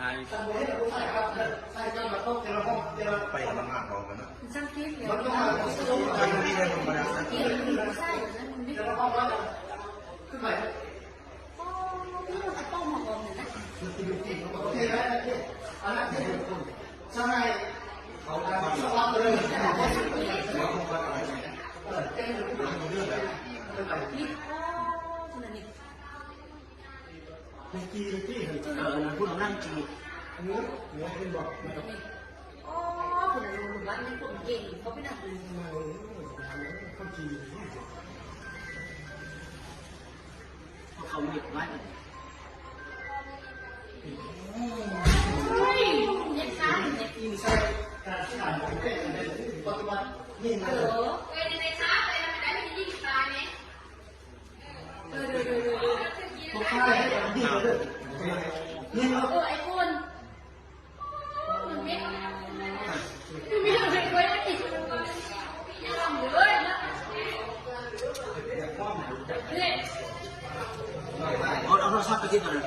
ໄປກັບມັນມາກກວ່າກັນນະ ສັງເກດແລ້ວ ມັນຕ້ອງມາ ມັນມີແຕ່ທຳມະດາ ສັງເກດ ຂຶ້ນໄປ. ເມື່ອກີ້ທີ່ເຫັນ ເອີ ອັນນັ້ນຜູ້ນຳນັ່ງຈີ່ ເຫັນບໍ່? ອໍ ຜູ້ນຳລຸງບ້ານນີ້ຄົນເກັ່ງ ເຂົາໄປນັ່ງ ເຂົາຈີ່ ເຂົາມີບ້ານ ໂອ້ຍ ເຮັດຊາເຮັດ ອີ່ມໃສ່ການສຶກສາຂອງປະເທດອັນໃດປັດຈຸບັນນີ້ນະ ເອີ ເອີ ໃນຊາໄປນຳໄດ້ ໄດ້ຍິນຕາຍແມ່ ເອີ ເອີ ເອີ ເອີ ເອີ ເອີ ໄອ້ຄົນ ເອົາ ເອົາໂທລະສັບໄປຕິດກັນເລີຍ.